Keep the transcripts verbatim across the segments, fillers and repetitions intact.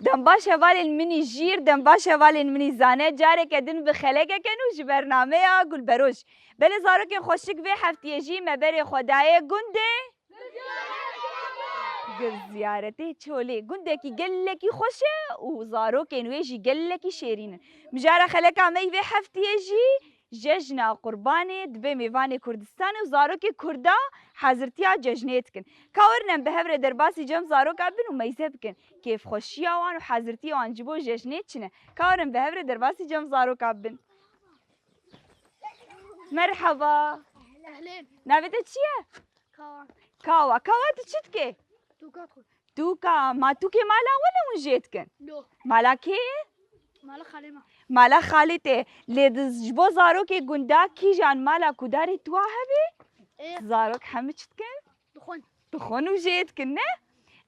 Dem baş hevalên min î jîr, dem baş hevalên min î zane, careke din bi xelekeke nû ji bernameya Gulberoj. Belê zarokên xweşik vê heftiyê jî me berê xwe daye gundê Gir Ziyaretê Çolê. Gundekî gelekî xweş e û zarokên wê jî gelekî şêrîn in. Mijara xeleka me yî vê heftiyê jî Jejna Qurbanê dibe mêvanê Kurdistanê û zarokê Kurda hazirtiya cejnê dikin. Ka werin em bi hev re derbasî cem zaroka bin û meyze bikin. Kêfxweşiya wan û hazirtiya wan ji bo cejnê çi ne? Ka werin bi hev re derbasî cem zaroka bin. Merhaba. Ehlên. Navê te çi ye? Kawa. Kawa. Kawa tu çi dikê? Tûka dixwim. Tûka. Ma tûkê mala we ne hûn jê dikin? No. Mala kê ye? Mala xalê me. Mala xalê te. Lê di, ji bo zarokê gunda kîjan mala ku darê tu wa hebe? Ê. Zarok hemî çi dikin? Dixwin. Dixwin û jê dikin, ne?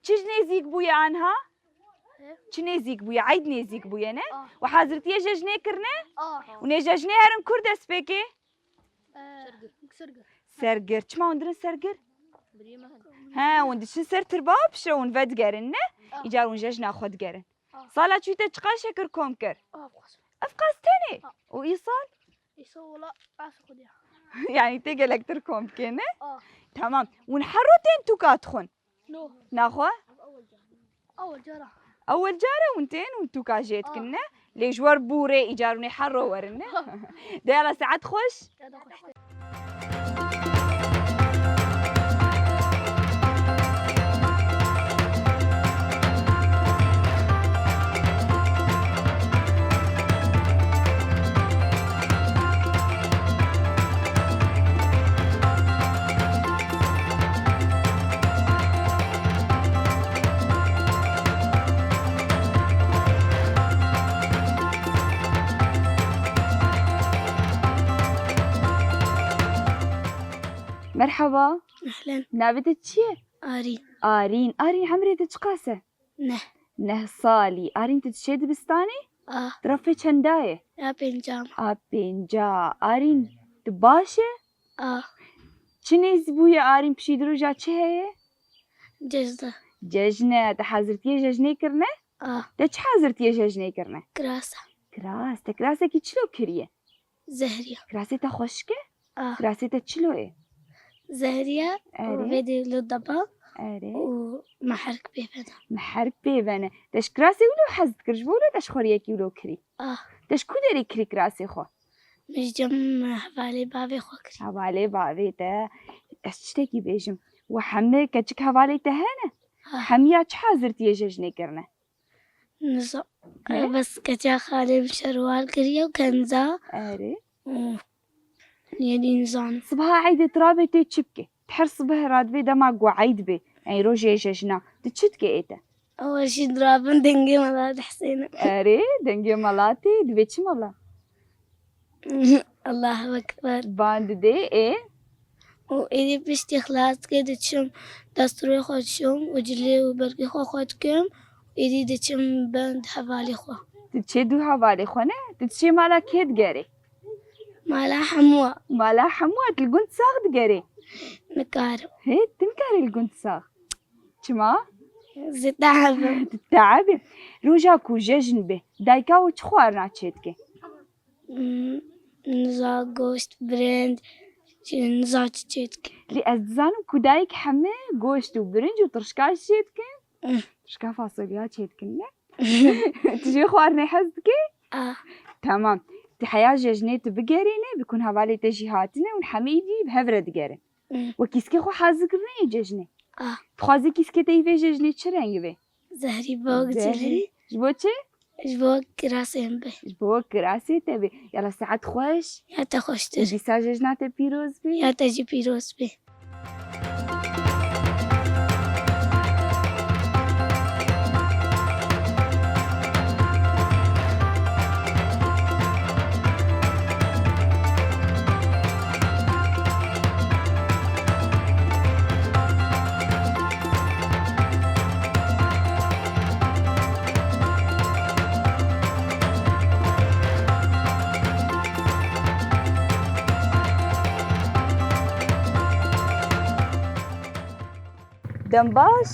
Çi ji nêzîk bûye anha? He? Çi nêzîk bûye? Eyd nêzîk bûye, ne? Ah. Û hazirtiyê jejnê kirine? Ah. Û nê jejnê herin kur dest pê kê? Ee, Sergir. Sergir. Sergir. Çima hûn dirin sergir? Birî me hene. He, hûn diçin ser tirba û piştre hûn vedigerin, ne? Ah. Îcar hûn jejna xwe digerin. Ah. Sala çûyî te çiqas şekir kom kir? Ah, bixwazim. Ev qas tenê. Ah. Û îsal? Îsal wela ez xwe diya. Yani tê gelektir kom bike, ne? Ah. Tamam. Hûn her ro tên tûka dixwin? No. Naxwe? Ewel cara. Ewel care hûn tên û tûka jê dikin, ne? Lê ji wer bûrê îcar hûn ê her ro werin, ne? De yala saet xweş. Ya da xweş. Merhaba. Ehlen. Navê te çi ye? Arîn. Arîn. Arîn, emrê te çiqas e? Neh. Neh salî. Arîn, tu diçê dibistanê? Ah. Tu refê çenda ye? A pênca. A pênca. Arîn, tu baş e? Ah. Çi nêz bûye Arîn, pişî di roja çi heye? Cejne. Cejne. Te hazirtiyê jejnê kirine? Ah. Te çi hazirtiyê jejnê kirine? Kirasa. Kiras. Te kirasekî çilo kiriye? Zehriya. Kirasê te xweşik e? Ah. Kirasê te çilo ye? Zehriya û Erê. Vê dê wilo daba Erê. Û meherk pê vene. Meherk pê vene. Te ji kirasê wilo hez dikir, ji bo wilo te ji xweriyekî wilo kirî? Ah. Te ji ku derê kirî kirasê xwe? Min ji cem hevalê bavê xwe kirî. Hevalê bavê te. Ez çitekî bêjim. We hemî keçik hevalê te hene? Ah. Hemiya çi hazirtiyê jejnê kirine? Niza-, He? Bes keça xalê bi şerwal kiriye û kenza. Erê. Û yê dî nizanim. Sibaha eydê tu rabê tê çi bikê? Her sibeh radibê dema ku eyd bê. Ey rojê jejna. Tu çi dikê ê te? Ew jî dirabin dengê mela dihsêne. Erê, dengê mela tê. Dibê çi mela? Allahu Ekber. Ban didê, ê? Û êdî piştî xilas dike diçim destûrê xwe diçim û cilê û bergê xwe xwe dikim. Êdî diçim bin hevalê xwe. Tu diçê dû hevalê xwe ne? Tu diçê mala kê digerê? Mala hemû. Mala hemû, tu li gund sax digerê? Nikarim. Hê, tu nikarî li gund sax. Çima? Zê teeb im. Tu teeb î. Roja ku jejn bê, dayika we çi xwarina çêdike? Hmm, niza goşt, birinc, çi, niza çi çêdike. Lê ez dizanim ku dayik heme goşt û birinc û tirşka çêdikin. Hmm. Tirşka fasolya çêdikin, ne? Tu jê xwarinê hez dikî? Ah. Tamam. Tu heya jejnê tu bigerîne, bikun hevalê te jî hatine û hemî dî bi hev re digerin. Hmm. We kîskê xwe hazir kirine yê cejnê? Ah. Dixwazî kîskê te yî vê cejnê çi rengî be? Zehrî bok cilî. Ji bo çi? Ji bo kirasên be. Ji bo kirasê te be. Yala saet xweş. Ya te xweştir. Dîsa cejna te pîroz be. Ya te jî pîroz be. Dem baş.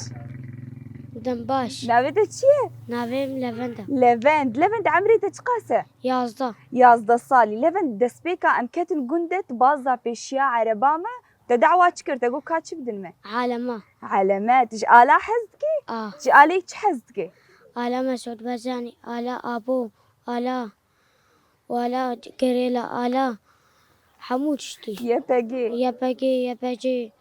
Dem baş. Navê te çi ye? Navê min Levend e. Levend. Levend, emrê te çiqas e? Yazdeh. Yazdeh salî. Levend, destpêka em ketin gund e, tu baz da pêşiya ereba me. Te dawa çi kir? Te got ka çi bidin me? Aleme. Aleme. Tu ji ala hez dikî? Ah. Ji alê çi hez dikî? Ala Mesûd Barzanî, ala Abo, ala Wala, gerêla, ala, hemû tiştî. Y P G. Y P G, Y P G,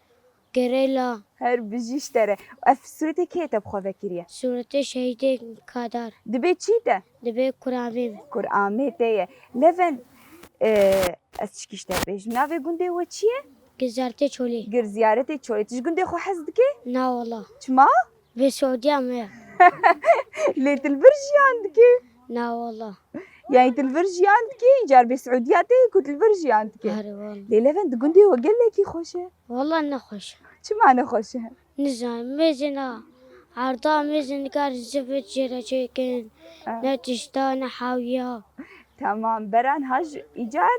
gerêla. Her bijî ji te re. Ev sûretê kê te bi xwe vekiriye? Sûretê şehîdê Kadar. Dibê çî te? Dibê kuramê min. Kuramê te ye. Levend, e, ez çikî ji te bêjim. Navê gundê we çi ye? Girzartê Çolê. Girziyaretê Çolê. Tu ji gundê xwe hez dikî? Na wala. Çima? Vê Siûdiya me. Lê tu li vir jiyan dikî? Na wala. Yanî tu li vir jiyan dikî, îcar bê Siûdiya te ye ku tu li vir jiyan dikî. Erê wala. Lê Levend, gundê we gelekî xweş e. Wala ne xweş e. Çima ne xweş e? Nizanim, mêzên a erda, mêzên nikar zivit jê re çêkin. Ah. Ne tişta, ne hawiya. Tamam, bera niha ji îcar,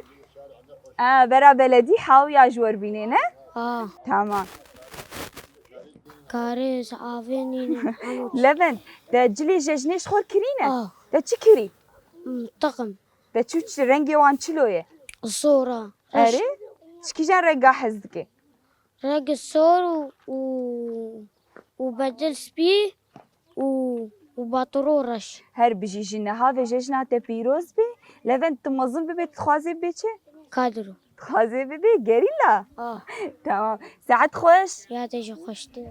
e, bera beledî hawiya ji wer bînê, ne? Ah. Tamam. Kariz, avê nîne, hemû tişt. Levend, te cilê jejnê ji xwe kirîne? Ah. Te çi kirî? Hmm, teqim. Te çi, çi rengê wan çilo ye? Sor a. Reş. Erê? Ji kîjan renga hez dike? Rengê sor û, û, û bedil spî û, û batiro reş. Her bijî, ji niha ve jejna te pîroz be. Levend, tu mezin bibe, tu dixwazê bibe çi? Kadro. Dixwazê bibe gerîla? Ah. Tamam. Saet xweş. Ya te jî xweştir.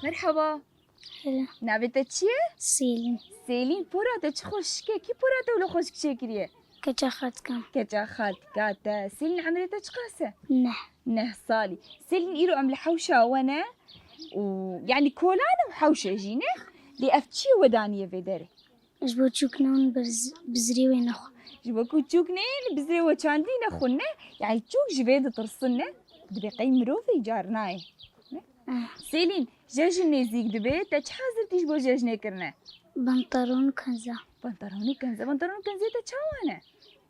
Merhaba. Hello. Navê te çi ye? Selîn. Selîn, pora te çi xweşik e. Kî pora te wilo xweşik çêkiriye? Keça xaltika. Keça xaltika te. Selîn, emrê te çiqas e? Neh. Neh salî. Selîn, îro em li hewşa we ne û, yanî kolan e û hewşe jî ne. Lê ev çi ye we daniye vê derê? Ji bo çûk newin birz-, bizrê wê nexwe. Ji bo ku çûk neyê li bizrê we çandî nexwin ne? Yanî çûk ji vê ditirsin ne? Dibê qey mirov e, îcar nayê. Ne? Eh. Selîn, jejn nêzîk dibe, te çi hazir tî ji bo jejnê kirine? Pantalon û kenze. Pantalon û kenze. Pantalon û kenzê te çawa ne?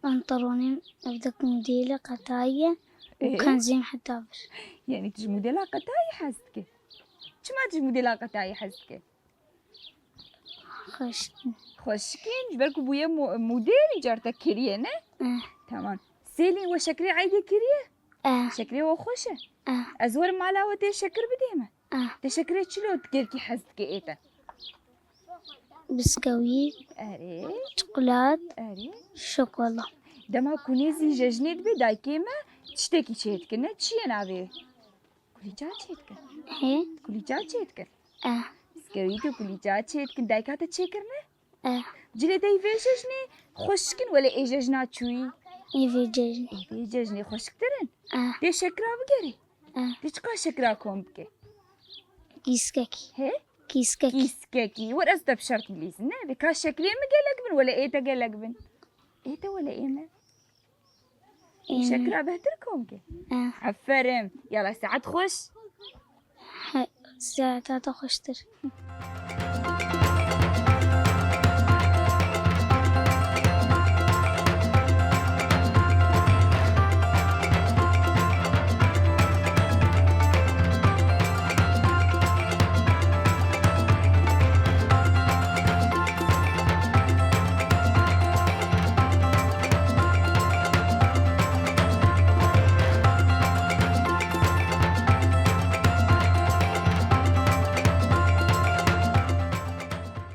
Pantalonên evdek modêle qetayî ye û Ê? Kenzên heta vir. Yanî tu ji modêla qetayî hez dikî? Çima tu ji modêla qetayî hez dikî? Xweşik in. Xweşik in, ji ber ku bûye mo-, modêl, îcar te kiriye, ne? Eh. Tamam. Selîn, we şekrê eydê kiriye? Eh. Şekrê we xweş e? Eh. Ez werim mala we tê şekir bidê me? Eh. Te şekrê çilo gelkî hez dike ê te? Biskewî, Erê. Çikolat, Erê. Şokola. Dema ku nêzî jejnê dibe dayikê me tiştekî çêdikin, ne? Çi ye navê? Kulîça çêdikin. Hê? Kulîça çêdikin. Eh. Biskewît û kulîça çêdikin. Dayika te çêkirine? Eh. Cilê te yê vê jejnê xweşik in, welê ê jejna çûyî? Ê vê jejnê. Ê vê jejnê xweşiktir in? Eh. Tê şekira bigerê? Eh. Tê çiqas şekira kom bike? Kîskekî. Hê? Kîskekî. Kîskekî. Wer ez te bi şert bilîzim, ne? Vê ka şeklê min gelek bin, welê ê te gelek bin? Ê te welê ê me? Ê me. Şekira behtir kom ke. Eh. Aferin. Yala, saet xweş. He, saeta te xweştir.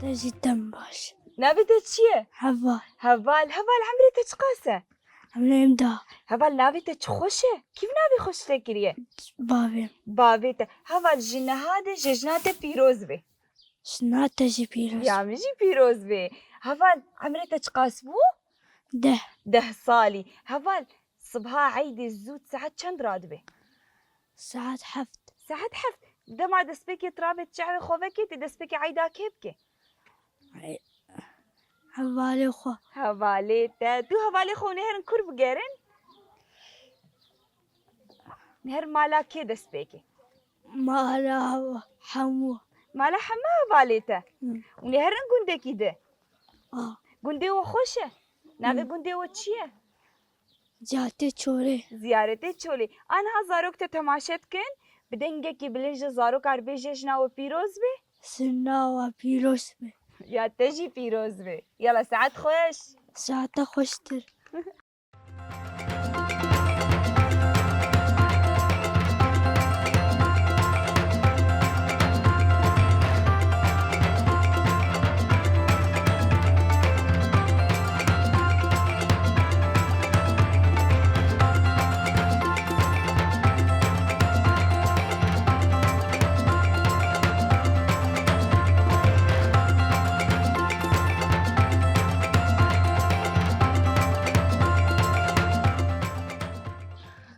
Te jî dem baş. Navê te çi ye? Heval. Heval, Heval, emrê te çiqas e? Emrê min da. Heval, navê te çi xweş e? Kî vî navê xweş te kiriye? Bavê. Bavê te. Heval, ji niha de jejna te pîroz be. Jina te jî pîroz. Ya min jî pîroz be. Heval, emrê te çiqas bû? Deh. Deh salî. Heval, sibha eydê zû saet çend radibe? Saet heft. Saet heft. Dema destpêkê tu rabê çavê xwe vekê, tê destpêkê eyda kê bikê? Hevalê xwe. Hevalê te. Tu hevalê xwe hûn ê herin kur bigerin? Hûn ê herin mala kê destpêkê? Mala hemû. Mala hemû hevalê te? Hı. Hûn ê herin gundekî di? Ah. Gundê we xweş e? Navê Hı. gundê we çi ye? Ziyaretê Çolê. Ziyaretê Çolê. Aniha zarok te temaşe dikin. Bi dengekî bilind ji zarokan re bê jejna we pîroz be. Jejna we pîroz be. Ya te jî pîroz be. Yala saet xweş. Saete xweştir.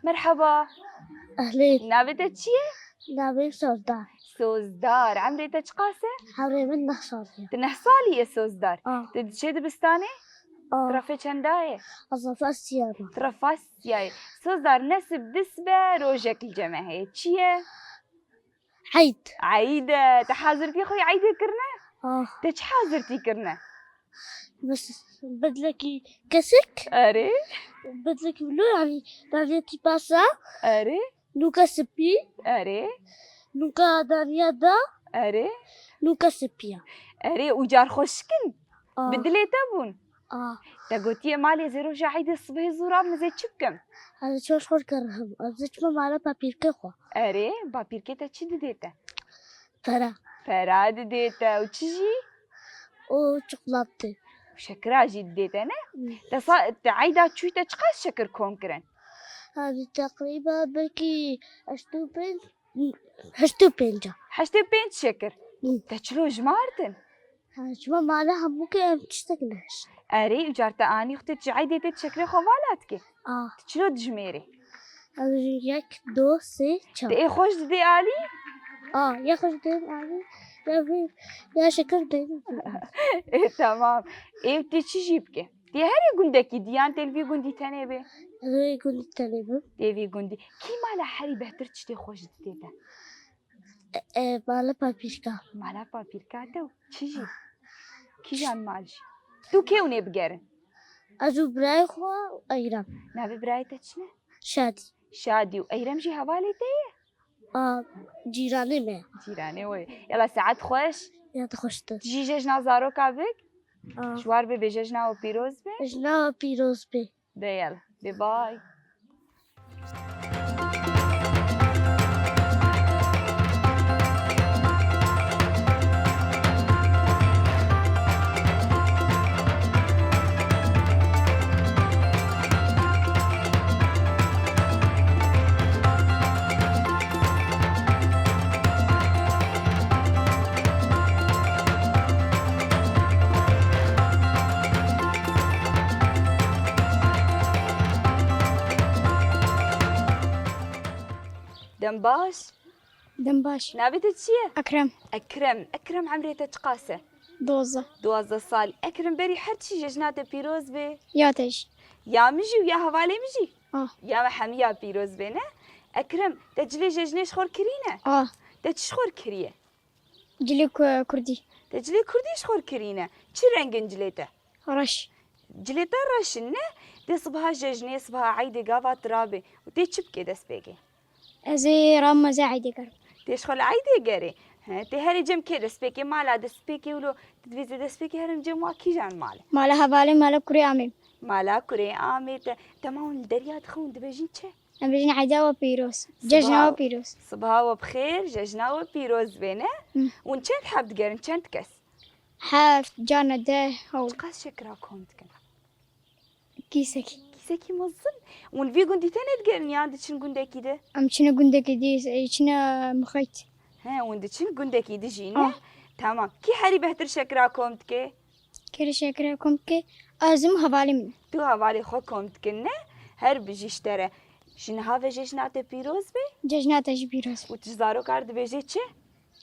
Merhaba. Ehlîn. Navê te çi ye? Navê Sozdar. Sozdar. Emrê te çiqas e? Hewrê min neh salî ye. Tu neh salî ye Sozdar? Ah. Tu diçe dibistanê? Ah. Tu refa çenda ye? Ez refa siyama. Tu refa siya ye. Sozdar, nesib dis be rojek li cem me heye. Çi ye? Eyd. Eyd e. Te hazirtî xwe yê eydê kirine? Ah. Te çi hazirtî kirine? Bes bedlekî kesik. Erê. Bedlekî wilo, yanî daniyetî pasa. Erê. Nûka spî. Erê. Nûka daniya da. Erê. Nûka spî ya. Erê, û car xweşik in? Ah. Bi dilê te bûn? Ah. Te gotiye malê zê roja eydê sibehê zû rabim ez ê çi bikim? Ez ê çima ji xwe re kerihim? Ez ê çima mala papîrkê xwe. Erê, papîrkê te çi didê te? Pere. Pera didê te û çi jî? Û çikolatê. Û şekira jî didê te, ne? Hmm. Te sa-, te eyda çûyî te çiqas şekir kom kirin? Yanî teqrîben belkî heştê û pênc, heştê û pênc. Heştê û pênc şekir? Hmm. Te çilo jimartin? Ha, çima mala hemû ke em tiştek nehişt. Erê, û car te anî xwe tê tu ji eydê tê tu şekirê xwe vala dikê? Ah. Tu çilo dijmêrê? Ez yek, du, sê, çar. Tu ê xweş didê alî? Ah, ya xweş didê alî, ya vê, ya şekir didê. Ê, temam. Ê, tê çi jî bike? Tê herê gundekî di yan tê li vî gundî tenê bê? Ez ê vî gundî tenê bim. Tê vî gundî. Kî mala herî behtir tiştê xweş didê te? E, e, mala papîrka. Mala papîrka te û çi jî? Kîjan mal jî? Tu kê hûn ê bigerin? Ez û birayê xwe û Eyrem. Navê birayê te çi ne? Şadî. Şadî û Eyrem jî hevalê te ye? A, cîranê me. Cîranê we. Yala saet xweş. Ya te xweştir. Tu jî jejna zaroka bik. A. Ji war bê, bê jejna we pîroz be. Jejna we pîroz be. De yala. Bê bay. Dem baş. Dem baş. Navê te çi ye? Ekrem. Ekrem. Ekrem, emrê te çiqas e? Duwazdeh. Duwazdeh sal. Ekrem, berî her çî jejna te pîroz be. Ya te jî. Ya min jî û ya hevalê min jî? Ah. Ya me hemiya pîroz be, ne? Ekrem, te cilê jejnê ji xwe re kirîne? Ah. Te çi ji xwe re kiriye? Cilê ku-, kurdî. Te cilê kurdî ji xwe re kirîne. Çi reng in cilê te? Reş. Cilê te reş in, ne? Dê sibaha jejnê, sibaha eydê gava tu rabê û tê çi bikê destpêkê? Ez ê rabim, ez ê eydê gerim. Tê ji xwe li eydê gerê? He, tê herê cem kê destpêkê? Mala destpêkê wilo, tu divê zê destpêkê herin cem wa kîjan malê? Mala hevalê, mala kurê amê. Mala kurê amê te. Dema hûn li derya dixin, hûn dibêjin çi? Em bêjin eyda we pîroz. Cejna we pîroz. Sibaha we bi xêr, jejna we pîroz be, ne? Hı. Hûn çend heb digerin, çend kes? Heft, carna deh, hew. Çiqas şekira kom dikin? Kîsekî. Kîsekî mezin. Hûn vî gundî tenê digerin yan diçin gundekî di? Em çine gundekî di, çine mixeyt. He, hûn diçin gundekî di jî, ne? Ah. Tamam. Kî herî behtir şekira kom dike? Kê re şekira kom dike? Ez im, hevalê min. Tu hevalê xwe kom dikin, ne? Her bijî ji te re. Ji niha ve cejna te pîroz be. Cejna te jî pîroz be. Û tu ji zarokan re dibêjî çi?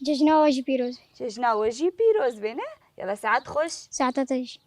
Cejna we jî pîroz be. Cejna we jî pîroz be, ne? Yala, saet xweş. Saeta te jî.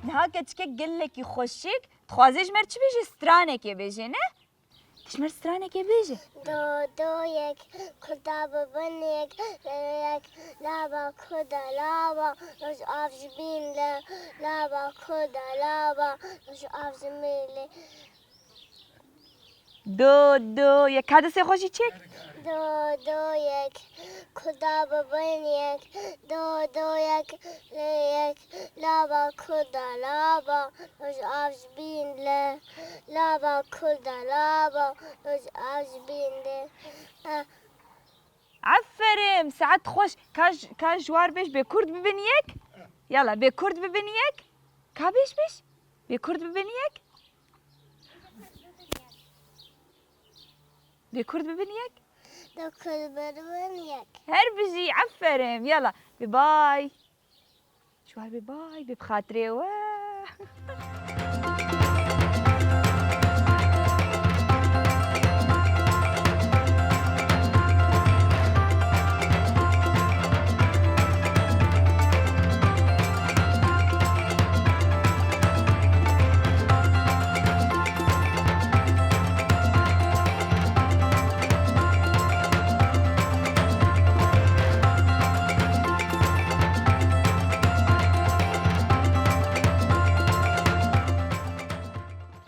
Niha keçikek gelekî xweşik, dixwaze ji me re çi bêje? Stranekê bêje, ne? Ji me re stranekê bêje. Do, do, yek, kurda bibin yek, yek, lava kurda lava, roj av ji bîn le, lava kurda lava, roj av ji bîn le. Do, do, yek. Ka destê xwe jî çêk. Do, do, yek. Kurda bibin yek. Do, do, yek. Lê yek. Lava kurda lava. Roj av ji bîn le. Lava kurda lava. Roj av ji bîn le. Eh. Aferin, saet xweş. Ka j-, ka ji war bêj bê kurd bibin yek. Yala, bê kurd bibin yek. Ka bêj bêj. Bê kurd bibin yek. Bê kurd bibin yek. Bê kurd bibin yek. Her bijî, aferin. Yala, bê bay. Ji war bê bay, bê bi xatirê we.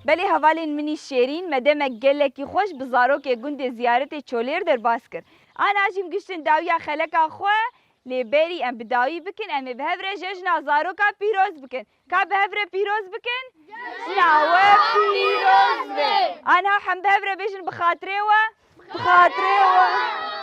Belê hevalên min î şêrîn, me demek gelekî xweş bi zarokê gundê Ziyaretê Çolêr derbas kir. Ana jî em giştin dawiya xeleka xwe, lê berî em bi dawî bikin, em ê bi hev re cejna zarokan pîroz bikin. Ka bi hev re pîroz bikin? Cejna we pîroz be! Ana hem bi hev re bêjin bi xatirê we. Bi xatirê we.